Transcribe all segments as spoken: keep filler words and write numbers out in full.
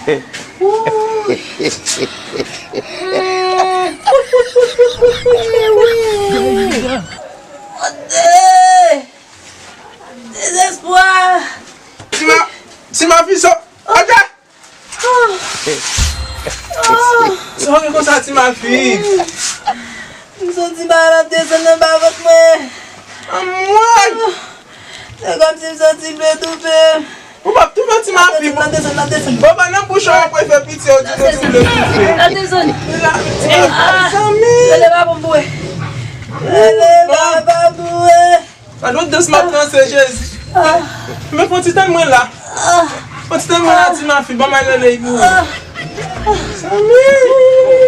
Mon Dieu! Dezespwa! Ti ma, ti ma fi sa. Aja! Sa w gen konsa, ti ma fi? M santi bagay la ap desann anba vant mwen. Anmwey! Se kòmsi m santi m vle toufe. Ou p ap toufe, ti ma fi. L ap desann, l ap desann. Bon, ban nan bouch ou, ou prefere pitye, ou di nou tou vle toufe. L ap desann. Mezanmi. Rele papa m pou mwen. Rele papa m pou mwen. Gad yon dans m ap danse, Jezi. Men fè yon ti tann mwen la. Fè yon ti tann mwen la, ti ma fi, ban m al rele pou ou. Mezanmi.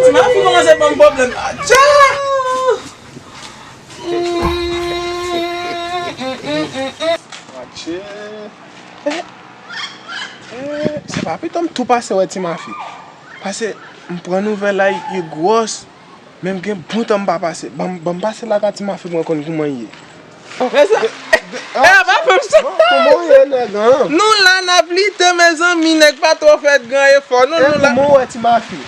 Ti ma fi kòmanse ban m pwoblèm. Atcha! Atcha! Eh, eh, se pa pito m tou pase wè ti ma fi. Pase m pran nouvèl la, li gwòs. Men m gen bon tan m pa pase. Ban m, ban m pase lakay ti ma fi pou mwen konn kouman l ye. Mezanmi, eh, pa fè m sa. Bon, kouman w ye, nèg, an? Nou la, n ap lite, mezanmi, nèg pa twò fè gran efò. Non, eh, nou la. Kouman w wè ti ma fi?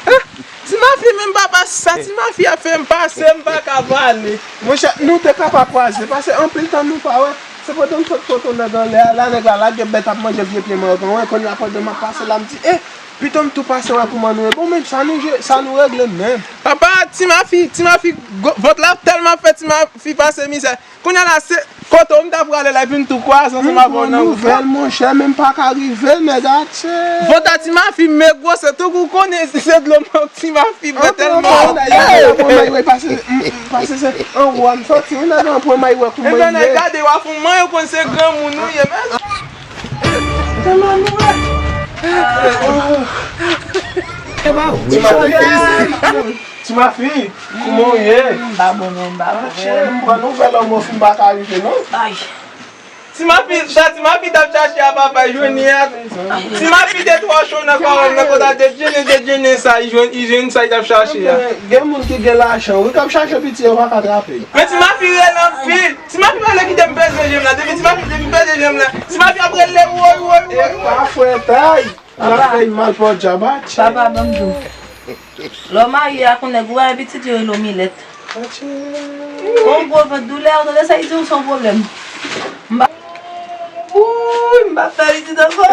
Ti ma fi menm pa pase sa ti ma fi ap fè m pase, m pa ka pale. Monchè, nou te kapab kwaze, pase anpil tan nou pa wè. Se pandan m sot kote yon nèg anlè a, la nèg la lage bèt ap manje vye pye mango, wi, kounye a pandan m ap pase la, m di, eh, pito m tou pase wè kouman nou ye. Bon, menm sa nou je, sa nou regle menm. Papa, ti ma fi, ti ma fi, go-, vant la tèlman fè ti ma fi pase mizè. Kounye a la, se kote w m ta prale la, epi m tou kwaze ansanm avè w nan wout la. M pran nouvèl, monchè, men m pa ka rive, nèg, atchè. Vant a ti ma fi, men gwosè, tankou w konnen se dlo mank ti ma fi bwè tèlman. Anpwen, anpwen, anpwen, anpwen, pase, m, m, pase se anwo a m soti, wi, nèg, anpwen, may wè kouman l ye. Ebyen, nèg, gade, w a fè m manyen, w konn se granmoun ou ye, men. Tèlman nou wè. Ti ma fi, kouman w ye? M pa bon, non, m pa bon. Monchè, m pran nouvèl lanmò fi m pa ka rive, non. Ay. Ti ma fi, sa ti ma fi t ap chache a, papa, jwenn li a. Ti ma fi te twò cho nan kò, nan kòta dejene, dejene sa, li jwenn, li jwenn sa li t ap chache a. Gen moun ki gen lajan, wi, k ap chache piti yo pa ka trape. Men ti ma fi rele anpil. Ti ma fi pa vle kite m peze je m la. Depi ti ma fi, depi m peze je m la, ti ma fi ap rele woy, woy, woy, woy. Epa, frè Tay. N ap fè l mal pa w djab atchè. Papa, ban m di w. Lè w marye ak yon nèg, ou wè pitit yo rele w milèt. Yon gwo vant doulè, ou tande sa, li di w se yon pwoblèm. M pa, wouy, m p ap fè pitit ankò.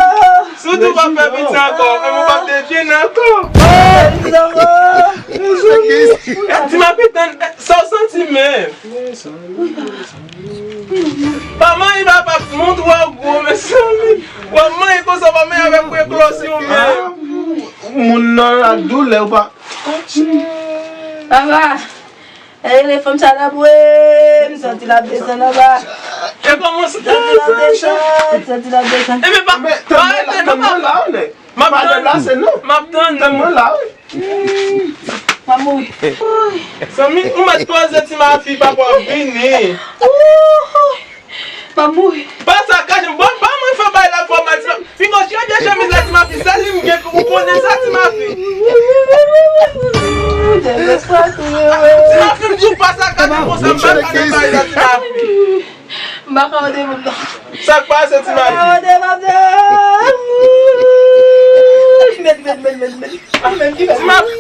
Sitou w p ap fè pitit ankò, men ou p ap dejene ankò. M p ap fè pitit ankò. Ti ma fi, tann, sa w santi menm? Pa manyen papa, moun twò gwo, mezanmi. W ap manyen konsa, w ap manyen avèk eklòsyon menm. Moun nan ak doulè, ou pa. Papa, e rele fanm sa la pou e, m santi l ap desann anba. E kòman sa? M santi l ap desann, m santi l ap desann. Ebyen, pa, pa rete non, pa. M ap tann. M ap tann. Tann mwen la, wi. M ap mouri. Zanmi, ou mèt poze ti ma fi, papa w ap vini. M ap mouri. Pa sakaje m. Bon, pa mwen fè bay la fò mal, ti ma. Pingo, chire vye chemiz la, ti ma fi. Sèl li m gen, ou konnen sa, ti ma fi. Ti ma fi, m di w pa sakaje m konsa, m pa ka fè bay la, ti ma fi. M pa ka wè devan m nan. Sa k pase, ti ma fi? M pa ka wè devan m nan. Met, met, met, met, met. Ah, men ki ti ma fi.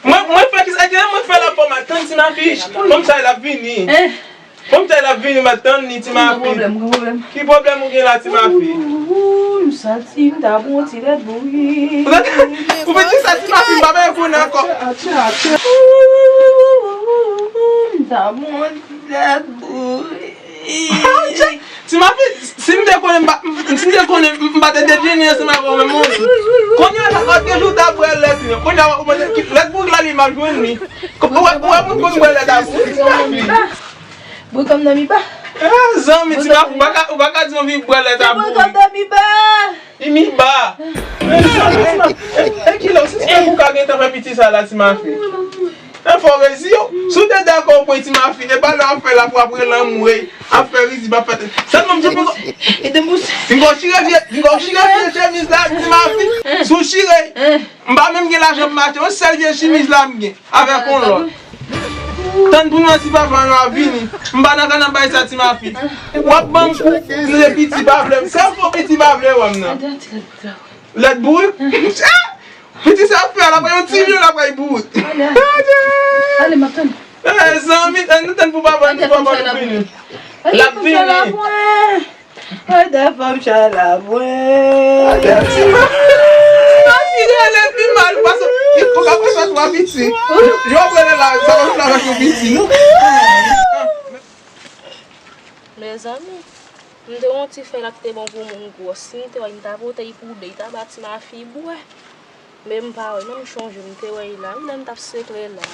Mwen, mwen fè kisa ki mwen fè la fò mal. Tann ti ma fi. Fanm sa l ap vini. Fanm sa l ap vini, m ap tann li, ti ma fi. Ki pwoblèm, ki pwoblèm? Ki pwoblèm ou gen la, ti ma fi? Ooh, m santi m ta pran yon ti lèt bouri. Ou vin di sa, ti ma fi, m pa bay konnen ankò. Atchè, atchè, atchè. Ooh, m ta pran yon ti lèt bouri. Ti ma fi, si m te konnen, m pa, si m te konnen, m pa te dejene ansanm avè w menm, monchè. Kounye a la, antre jou ta bwè lèt li. Kounye a, ou mande ki lèt bouri la, li m ap jwenn li. Ou wè, ou wè moun konn bwè lèt a bouri, ti ma fi. Bouri kòm nan miba. Eh, zanmi, ti ma fi, ou pa ka, ou pa ka di yon fi bwè lèt a bouri. Bouri kòm nan miba. Li miba. Men zanmi, ti ma, e, e kilè w sispèk ou ka gentan fè piti sa la, ti ma fi? Enfo rezi yo. Si w te dakò pou ti ma fi, e pa lè w ap fè l ap, w ap rele anmwey, ap fè rizib, ap fè tèt. Sèlman m di pingo. Pingo chire vye, pingo chire vye chemiz la, ti ma fi. Si w chire, m pa menm gen lajan m achte yon sèl vye chemiz la m gen, avèk yon lòt. Tann pou nou an ti papa nou ap vini. M pa nan kanal bay sa, ti ma fi. W ap ban m kou, m se piti pa vle m. Sèl fo piti pa vle wè m nan. Lèt bouri. Piti sa ap fè, l ap yon ti vye, l ap bay bout. Ale, m ap tann. Mezanmi, tann, tann pou papa, pou papa nou vini. L ap vini. Ay, de fanm chalabwen. Ay, de ti fanm. Ti mafi rele pi mal, paske li poko pran twa piti. Jan w rele la, sa va fè avèk yon piti, non? Mezanmi, m te wè yon ti fèy la ki te bon pou moun gwòs. Si m te wè, m ta pote l pou de, li ta ba ti mafi bwè. Men m pa wè, men m chonje, m te wè l la, wi, lè m t ap sekle la.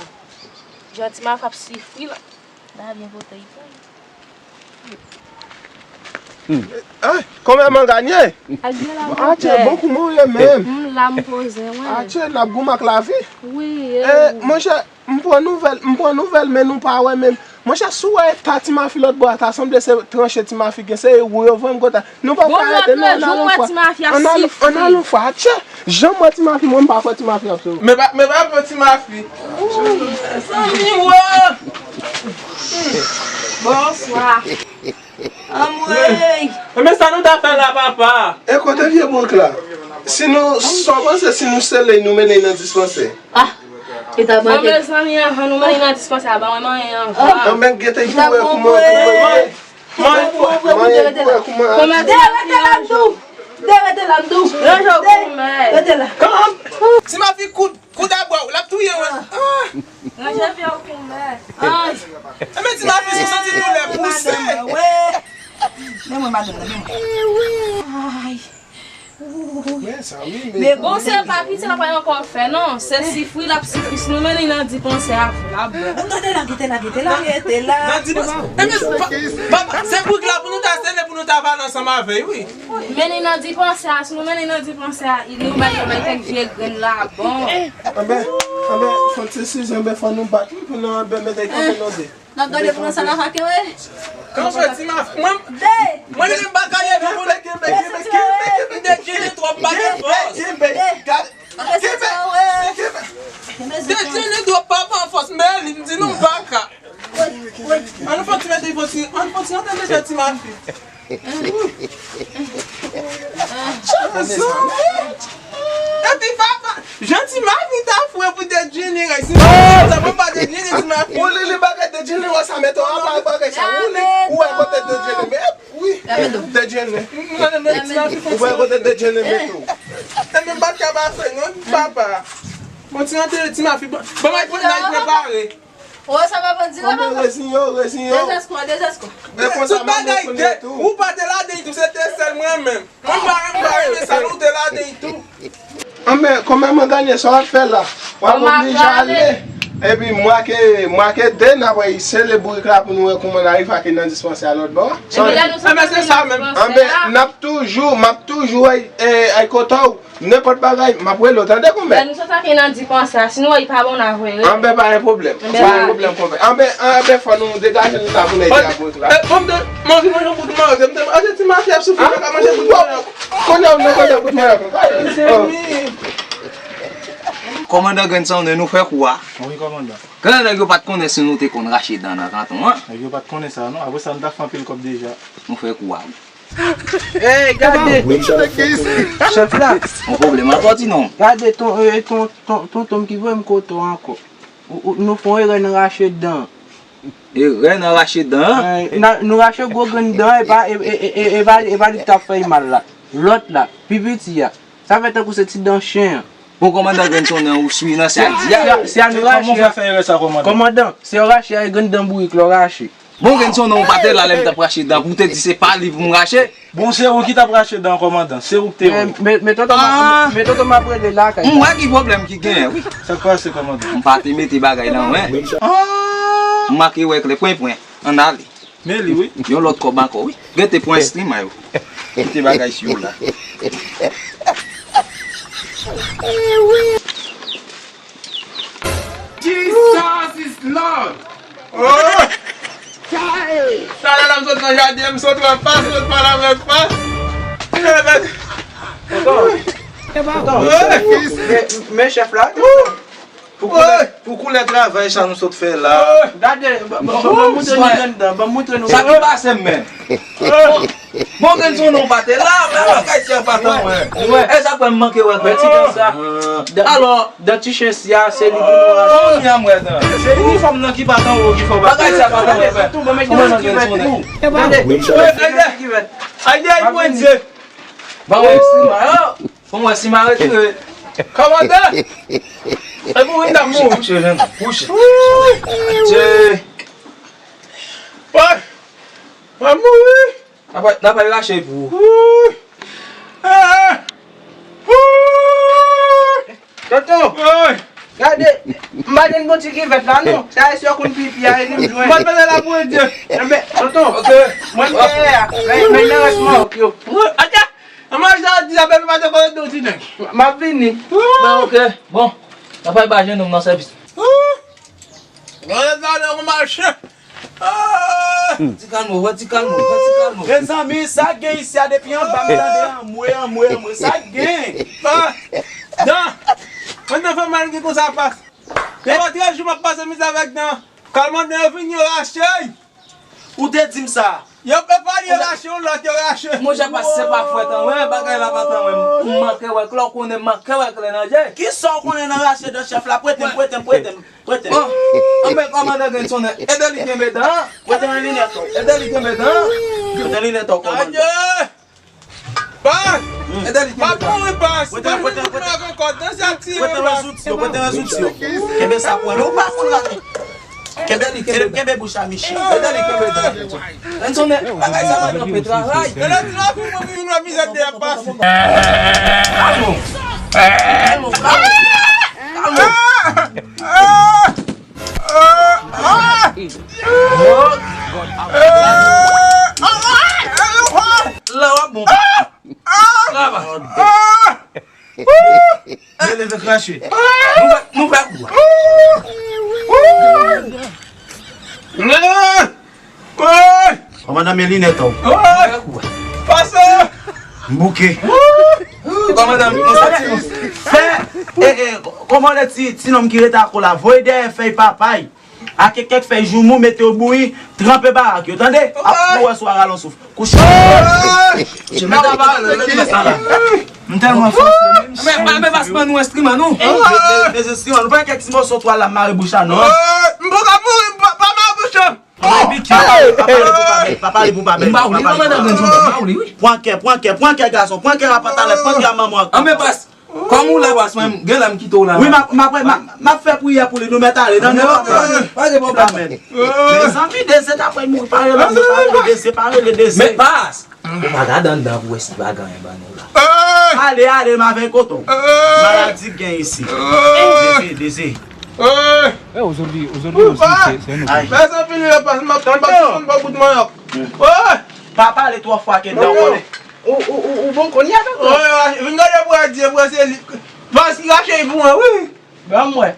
Jan ti mafi ap sifri la. M ta byen pote l pou li. Ay, kòman m ganye? Atchè, bon, kòman w ye menm? M la, m poze, wi. Atchè, n ap goumen ak lavi. Wi, e, monchè, m pran nouvèl, m pran nouvèl, men nou pa wè menm. Monchè, si w wè eta ti mafi lòt bò a, ta sanble se tranche ti mafi gen, se wou yo vann konsa. Nou pa ka rete, non, ann al yon fwa. Ann al yon fwa, atchè. Jan m wè ti mafi, mwen, m pa kwè ti mafi ap sove. Men pa, men pa pran ti mafi. Zanmi, wo! Bonswa. Anmwey! Enben, sa nou ta fè la, papa? E kote vye boug la? Si nou, sa w panse si nou sele l, nou mennen l nan dispansè? Ah! Li ta manke. Bon, mezanmi, anvan nou mennen l nan dispansè a, ban mwen manyen anvan. Anben, gete pou wè kouman, kouman l ye. Manyen pou wè kouman. Kòman de rete la m di w. De rete la m di w. Rete la. Ti mafi kout. Kou dabwa w, l ap touye w. Ranje vye w koumen. Enben, ti mafi, si w santi doulè, pouse. Men mwen, madanm nan, men mwen. Ay. Men sa, wi, men. Bon, se pa piti l ap ankò fè, non. Se sifri l ap sifri. Si nou mennen l nan dispansè a, l ap bon. Gade la, gade la, gade la, gade la. Nan dispansè. Enben, pa, pa, se boug la pou nou ta sele, pou nou ta pale ansanm avè l, wi. Mennen nan dispansè a, si nou mennen nan dispansè a, nou bay yo bay kèk vye grenn la, bon. Anben, anben, fò n se size, anben, fò nou bat, wi, pou nou anben mete kanpe nan de. N ap gade pou nou sa n ap fè, wi. Kanpe, ti maf, mwen, mwen menm m pa ka leve pou nou. Kenbe, kenbe, kenbe, kenbe, kenbe. M te kenbe twòp, pa gen fòs. Kenbe, kenbe, gade. Kenbe, kenbe. M te kenbe twòp, pa pran fòs, men li, m di nou m pa ka. Ann fè ti mete fò ti, ann fè ti antre deja ti mafi. Epi papa, jan ti mafi ta fre pou dejene, rèy. Si sa mwen pa dejene ti mafi. Ou li li bagay dejene, wè sa mete w apa bagay sa. Ou li, ou wè kote dejene, men wi. Dejene. Ou wè kote dejene mete w. Enben m pa t ka pa fè non, papa. Bon, ti antre ti mafi. Bon, bon, mwen prepare. O, sa pa bandi la, papa. Anben, reziyen w, reziyen w. Dezeskwa, dezeskwa. Men konsa, tout bagay dèt, ou pa te ladan tou, se te sèl mwen menm. Mwen pa renmen, pa renmen sa, nou te ladan tou. Anben, kòman mwen ganye, sa w ap fè la? W ap oblije ale. Epi mwa ke, mwa ke de, n ap wè, sele bourik la pou nou wè kòman n arive ak nan dispansè a lòt bò. Sa w di? Enben, se sa menm. Anben, n ap toujou, m ap toujou, ay, ay, ay, kote w. Nenpòt bagay, m ap rele w, tande, konbè? Lè nou sot ake nan dispansè a, si nou wè li pa bon, n a voye rele. Anben, pa gen pwoblèm. Pa gen pwoblèm, konbè. Anben, anben, fò nou degaje nou la pou n ede a bout la. Bon, m te, m anvi manje yon bout manzè, m te, ase ti mafya ap soufri, m pa ka manje bout manzè. Kounye a, m te manje bout manzè. Kòmandan Granson, nou fè kou a. Wi, kòmandan. Gran nèg yo pa t konnen si nou te konn rache dan nan kanton an. Nèg yo pa t konnen sa, non. Apre sa, nou ta fè anpil kòb deja. Nou fè kou a, wi. Ey, gade! Chèf la. Yon pwoblèm ap sòti non. Gade ton, eh, ton, ton, tonton m ki voye m kote w ankò. Ou, ou, nou fè yon erè nan rache dan. Erè nan rache dan? Eh, na, nou rache gwo grenn dan, e pa, e, e pa, e pa li k t ap fè l mal la. Lòt la, pi piti a. Sa fè tankou se ti dan chen an. Bon, kòmandan Granson, ou swi nan sa l di a. Se a nou rache a. Kòmandan, se yo rache a, e grenn dan bourik la w rache. Bon, Granson, ou pa te la lè m t ap rache dan pou w te di se pa li pou m rache. Bon, se ou ki t ap rache dan, kòmandan. Se ou k te wè. Men, men, men tonton m ap, men tonton m ap rele lakay la. M wè ki pwoblèm ki genyen, wi. Sa k pase, kòmandan? M pa te mete bagay nan men. M make wè klè, pwen, pwen. Ann ale. Men li, wi. Yon lòt kòb ankò, wi. Gete pran enstriman yo. Kite bagay sou yo la. Jesus is Lord! Oh! Talè la m sot nan jaden, m sot wè pa, sot pale avèk pa. Men, men chèf la, Pou koulè, pou koulè travay sa nou sot fè la. Gade, ban, ban, ban, ban moutre nou anndan, ban moutre nou. Sa ki pase menm? Bon, gen sou nou pa te la, men bagay si a pa tan wè. E sa kwè m manke wè kwè ti dan sa. Alò, dan ti chen si a, se li pou nou ale. Kounye a m wè dan. Se inifòm nan ki pa tan wo ki fè w pa. Bagay si a pa tan wè. Kòman nan gen sou nou? Tande. Ayde, ayde, Bondye. Ban wè si ma yo. Fò m wè si m a retire. Kòmandan! E mouri m t ap mouri. Kouche, kouche, kouche. Woy! Mwen mouri! N ap, n ap al rache pou ou. Woy! Ah! Woy! Tonton! Woy! Gade, m pa jwenn bon ti kivèt la non. Sa e si yo konn pipi a, e li m jwenn. Mwen peze la pou Bondye. Enben, tonton, mwen dèyè a. Men, men nan rès mawòk yo. Atè! An manje sa di la, bebe pa te konnen do ti nèg. M ap vini. Bon, ok. Bon, n ap al ba jennonm nan sèvis. Gade sa lè ou mache. Ah! Ti kalmo, wè ti kalmo, wè ti kalmo. Mezanmi, sa k gen isi a depi anba m tande anmwe, anmwe, anmwe. Sa k gen? Ah! Dan! Mwen te fè mal gen konsa pas. Depi trèz jou m ap pase mizè avèk dan. Kalman dan yo vin yo rache. Ou te di m sa. Yo pe pale yo rache yon lòt yo rache. Monchè pas se pa fwèt an wè bagay la pa tan wè m manke wè klè w konnen m manke wè klè nan je. Kisa w konnen nan rache dan chèf la prete m prete m prete m prete m. Bon, anben kòmandan Grenn sonnen ede li kenbe dan. Prete m linèt ou. Ede li kenbe dan. Prete m linèt ou kòmandan. Pas! Ede li kenbe dan. Pas mouri pas. Prete m prete m prete m. Prete m zouti yo prete m zouti yo. Kenbe sa pou mwen ou pa konn rate. Kenbe li, kenbe, kenbe bouch a Michel. Kenbe li, kenbe li. Ann sonnen, bagay sa pa kanpe travay. Lè nou fin mwen vin wè mizè de ap pase. Kalmo. Kalmo, kalmo. Kalmo. La w ap bon. Travay. Mwen leve krache. Nou fè, nou fè kou a. Kòmandan men linèt ou. Pase. M bouke. Kòmandan, nou soti. Fè, e, e, kòman le ti, ti nonm ki rete ak ou la, voye dèyè fèy papay. Ake kèk fèy joumou, mete yo bouyi, tranpe barak yo, tande? Ap pou wè si w a rale yon souf. Kouche. Kouche, mete a pale, mete sa la. M tèlman fòse menm. Men, men, men, pas ban nou enstriman nou. Mes, mes, mes enstriman, nou pa gen kèk ti moso twa la, mare bouch a non. M poko mouri, pa, pa mare bouch an. Pa pale pou pa bèl, pa pale pou pa bèl. M pa ou li, kòmandan Grenn sonnen, m pa ou li, wi. Pran kè, pran kè, pran kè gason, pran kè papa talè, pran kè manman. Anben pas. Kòm ou la pas mwen, gen lè m kite w la. Wi, m ap, m ap, m ap, m ap fè priyè pou li, nou mèt ale nan non. Pa gen pwoblèm. Mezanmi, Deze ta pral mouri, pa rele, pa rele Deze, pa rele Deze. Men pas, ou pa gade anndan pou wè si pa gen anyen ban nou la. Ale, ale, m avèk ou tou. Maladi k gen isi. Deze, Deze. Eh, aujourd'hui, aujourd'hui aussi, c'est, c'est un autre jour. Mèsi anpil, yo pas, m ap, m ap sispann bò bout manyòk. Pa pale twò fò ak Eda, ou konnen. Ou, ou, ou, ou bon kounye a, tonton? Wi, wi, vin gade pou Adye, pou se li. Pas li rache pou mwen, wi. Ban mwen.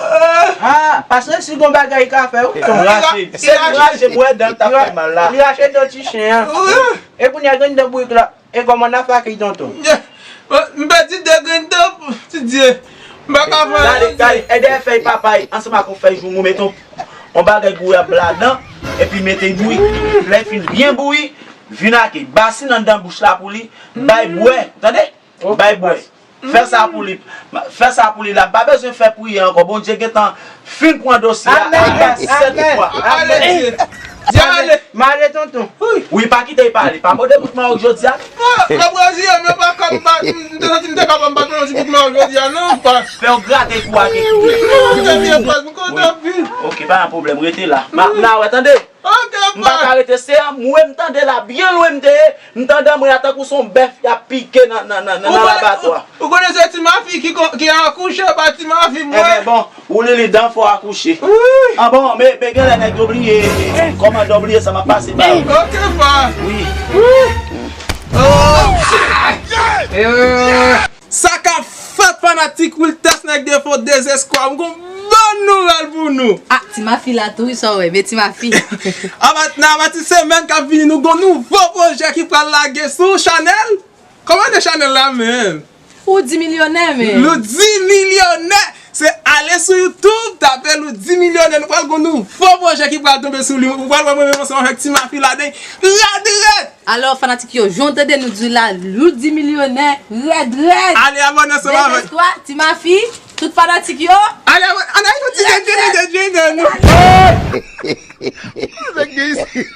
Ah, paske si gon bagay ka fè, wi, tonton. Rache. Se li rache, m wè dan t ap fè mal la. Li rache dan ti chen an. Wi. E kounye a, grenn dan bourik la. E kòman n ap fè ak li, tonton? M pèdi de grenn dan, ti Dye. M pa ka fè anyen. Gade, gade, e dèyè fèy papay, ansanm ak yon fèy joumou, mete yon, yon bagay gou ap ladan, epi mete bouyi. Lè l fin byen bouyi, vin ak basin anndan bouch la pou li, bay bwè, tande? Bay bwè. Fè sa pou li. Fè sa pou li la. Pa bezwen fè priyè ankò. Bondye gentan fin pran dosye a. Amèn. Amèn. Amèn. Amèn. Di ale. M ale, tonton. Wi, pa kite l pale. Pa mòde bout mawòk jodi a. Ah, m ap reziye m, men pa kab m pa, m te santi m te kapab m pa pran yon ti bout mawòk jodi a, non, pa. Fè w grate kou a te kite. Trè byen, pa, m kontan anpil. Ok, pa gen pwoblèm, rete la. M a, m a wè, tande. Ok, pa. M pa ka rete, se anmwe m tande la, byen lwen m te ye. M tande anmwe a tankou se yon bèf y ap pike nan, nan, nan, nan, nan labatwa. Ou konnen se ti mafi ki, ki akouche, pa ti mafi mwen. Enben, bon, ou li li dan fò akouche. Wi. Ah bon, men, men gen lè nèg yo bliye, kòmandan bliye sa m ap pase ba yo. Ok, pa. Wi. Wi. Oh. Sa k ap fèt fanatik Wiltes nèg defo dezespwa, m gon bon nouvèl pou nou. Ah, ti mafi la tou wi, sa w wè, men ti mafi. Abat nan, abat ti semèn k ap vini, nou gon nouvo pwojè ki pral lage sou chanèl. Kòman de chanèl la menm? Ou di milyonè menm. Nou di milyonè. Se ale sou YouTube, tape Loudi Milyonè, nou pral gon nouvo pwojè ki pral tonbe sou li. Ou pral wè mwen menm ansanm avèk Ti Mafi ladan. Rèd, rèd! Alò, fanatik yo, jan w tande nou di la, Loudi Milyonè, rèd, rèd! Ale abòne ansanm avèk Ti Mafi, tout fanatik yo. Ale abòne, ann al fè ti dedye, dedye, dedye, nou. Nèg gen isi.